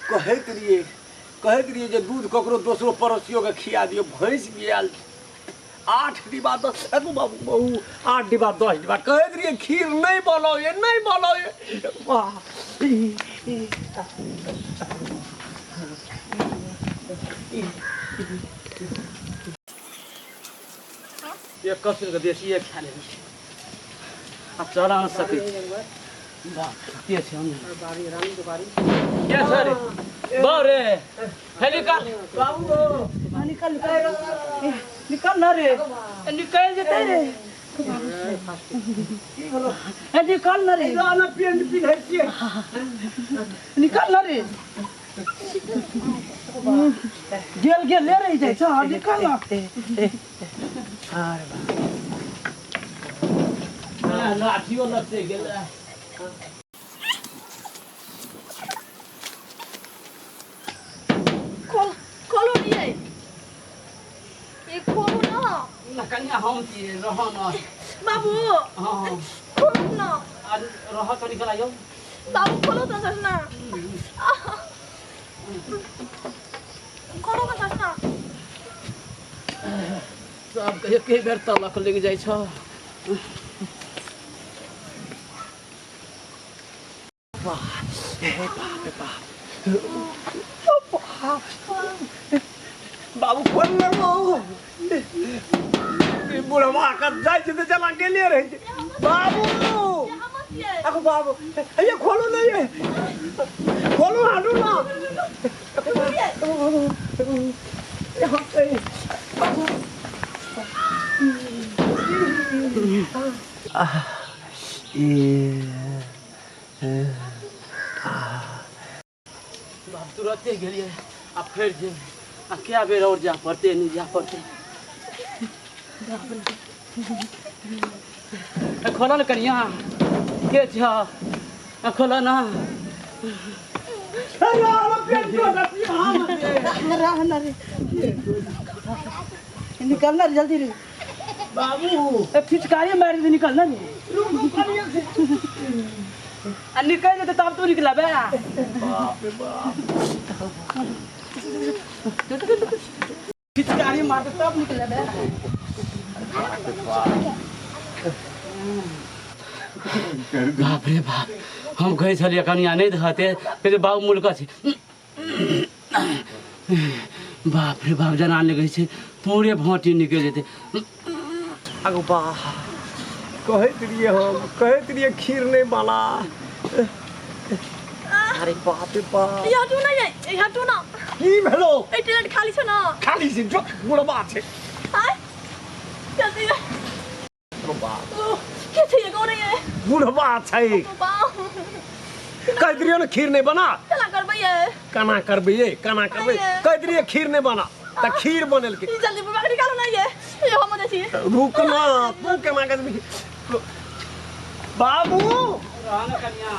कहैत रहियै, कहैत रहियै जे दूध ककरो दोसरो पड़ोसियोके खिया दियौ। भैंस बियाल 8 डिब्बा 10, एगो बाबू बहु 8 डिब्बा 10 डिब्बा। कहैत रहियै खीर नहि बनाउ ये, नहि बनाउ ये। वाह, एक कप के बेसिए खा लेबै आ चला नहि सकै छी। बाप के छै हम के छै रे बाप रे, हे निकाल बाबू, निकाल निकाल ना रे, निकल जेतै रे, ए निकाल ना रे, ना पेंट पिन्है छियै, निकाल ना रे, गेल गेल ले रही जाइ छ, निकाल ना। अरे लाठियो लगते गेल। खोल खोलो नहीं ये, खोलो ना। ना कन्या, हम की रह न बाबू। हाँ। खोलो ना। आ रह तो निकल आइयो। बाबू, खोलो तो सच ना, खोलो ना सच ना। सबके एके बेर तलक लागि जाइ छ। वाह, हे बाप रे बाप, बाबू खोल ना। ई बुढ़वा के जाइ छै तऽ जेना गेले रहै छै। बाबू, अगो बाबू, ये खोलू ना, ये खोलू, हटू ना। बाप, तुरते गेलियै आ फेर जेबै आ कए बेर आओर जाय पड़तै, नहि जाय पड़तै। खोलऽ ने कनिया, के छ? आ खोलऽ ना। रह ना रे, निकल ना रे जल्दी रे। बाबू, ए फिचकारी मारि दे, निकल ना रे। आ निकल जेतै तब तू निकलबे। बाप रे बाप, फिचकारी मारते तब निकलबे। बाप रे बाप, हम कहै छलियै कनिया नहि धते, कहै छै बाबू मुल्क छै। बाप रे बाप, जेना लगै छै पूरे भोटी निकलि जेतै। अगो बा, कहैत रहियै, हम कहैत रहियै खीर नहि बना। अरे बाप रे बाप, ये हटू ना, ये हटू ना। की भेलो? ए टॉयलेट खाली छ ना? खाली छै, जो बुढ़वा छै। आय जल्दी। अगो बाप, ओ के छै ये? कौन है ये? बुढ़वा छै। बाप, कहैत रहियै ने खीर नहि बना। केना करबै ये? केना करबै ये, केना करबै? कहैत रहियै खीर नहि बना तऽ खीर बनेलकै। ई जल्दी बुढ़वा के निकालो ना ये, ये हम जाइ छी। रुक ना, तू केना करबी? बाबू। रह ना कनिया।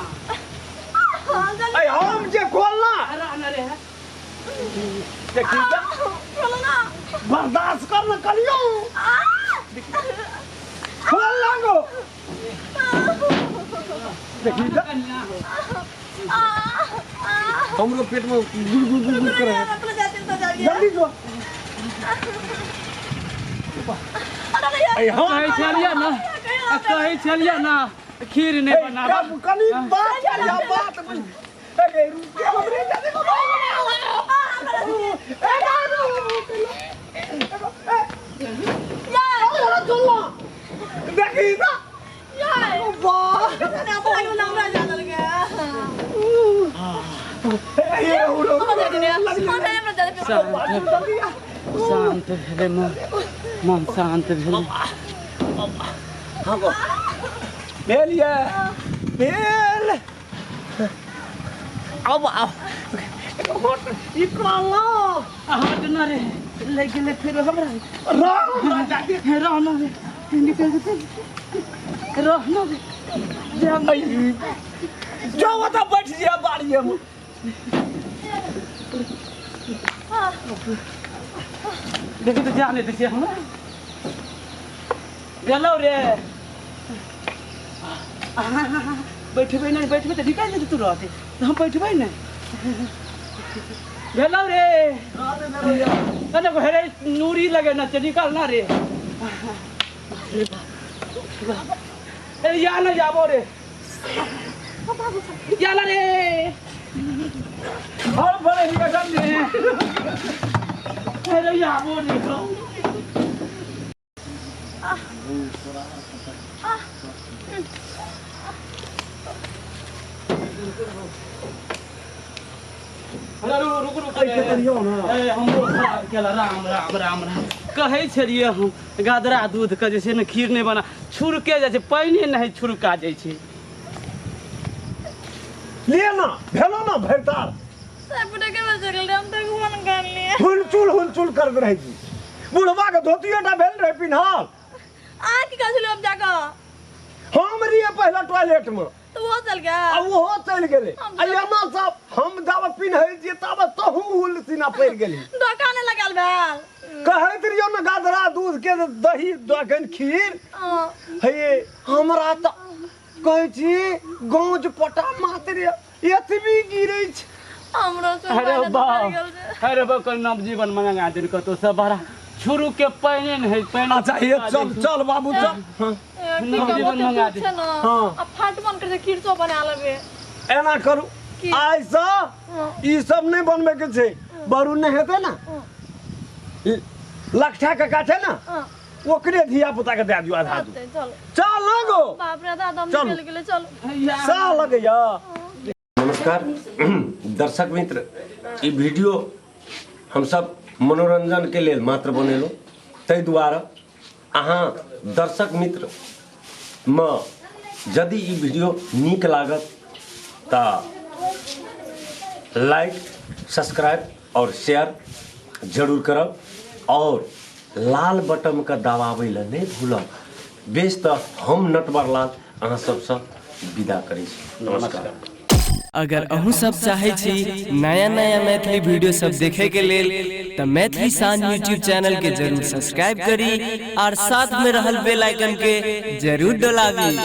हाँ, जल्दी। अरे हम जे खोलना। रह ना रे। देखी तऽ। खोलो ना। बर्दाश्त कर ना करियो। आ खोल लागो, देखी तऽ। कनिया। आ आ हमरो पेट में गुड़ गुड़ गुड़ गुड़ करे। अपना जाते तो जाइए। जल्दी जो। अरे ये अरे हम कहै छलियै ना, कहै छलियै ना खीर नहि बनाब। कनी बात या बात बुझ। अरे रुक, हमरे जाने को। ए बाबू, देखी ना। वाह, ये उड़ो। शान्त भेलै मन, मन शान्त भेलै। हाँ गो, भेल ये भेल। अब आब ई कहलौं। हट ना रे, लागि गेलै फेर हमरा। राम जाके। रह ना रे, निकल जेतै, रह ना रे। जो ओतऽ बैठ जिया बाड़िए में। देखी तऽ, जा नहि दै छियै हमरा। गेलौ रे, बैठबै नहि, बैठबै तऽ निकलि जेतै। तू रहतै तऽ हम बैठबै नहि। भेलौ रे कने हेरे नूरी लगे ना छै निकल ना रे ए या ना जाबो रे या ना रे घर भरे ही कसम ने अरे याबो रे अरे रुक रुक ए हमरो केला राम राम राम राम कहै छलियै हम गदरा दूध के जे छै ने खीर नहि बना छुरके जाइ छै पानिए नहि छुरका जाइ छै लिए ना भेलो ना भरितार सर के बजे गेल हम तऽ घुमन कर लिए हुलचुल हुलचुल करैत रहै छी बुढ़वा के धोतियो टा भेल रहै पिन्हल आ की कहै छलियै हम जाकऽ हम रहियै पहिले टॉयलेट में तऽ ओहो चल गया आ ओहो चलि गेलै हम आ एना सब हम जाबे पिन्है छियै ताबे तहू हुल सीना पड़ि गेली दोकाने लगाल भेल कहैत रहियौ ने गदरा दूध के दही दखन खीर हँ हे हमरा तऽ कहै छी गौज पटा मात्र एतबी गिरै छै हमरो से अरे बा अरे बा कोई नव जीवन मंगा देल कतो सब बड़ा छुरु के पानि नहि है पानि अच्छा ये चल चल बाबू चल हाँ। की कहबो जीवन मंगा ते छै ने हाँ। आ फाट मन करे खीरसो बना लेबे एना करू की? आइसँ हाँ। ई सब नहि बनबै के छै बरू नहि हेतै ने लकठा काका छै ने हाँ। ओकरे धिया पुता के दए दियौ आधा दूध चलते चल चल ना गो बाप रे दादा हम चलू। निकल गेलै चल सह लगैया नमस्कार दर्शक मित्र ई वीडियो हमसब मनोरंजन के लेल मात्र बनेलहुँ ताहि दुआरे अहाँ दर्शक मित्र मे यदि ई वीडियो नीक लागत तऽ लाइक सब्सक्राइब और शेयर जरूर करब और लाल बटनके दबाबै लए नहि भूलब बेस तऽ हम नटवर लाल अहाँ सबसँ विदा करै छी नमस्कार अगर अहूँ सब चाहै छी नया नया मैथिली वीडियो सब देखे के लेल तऽ मैथिली शान यूट्यूब चैनल के जरूर सब्सक्राइब करी और साथ में रहल बेल आइकन के जरूर डोलाबी।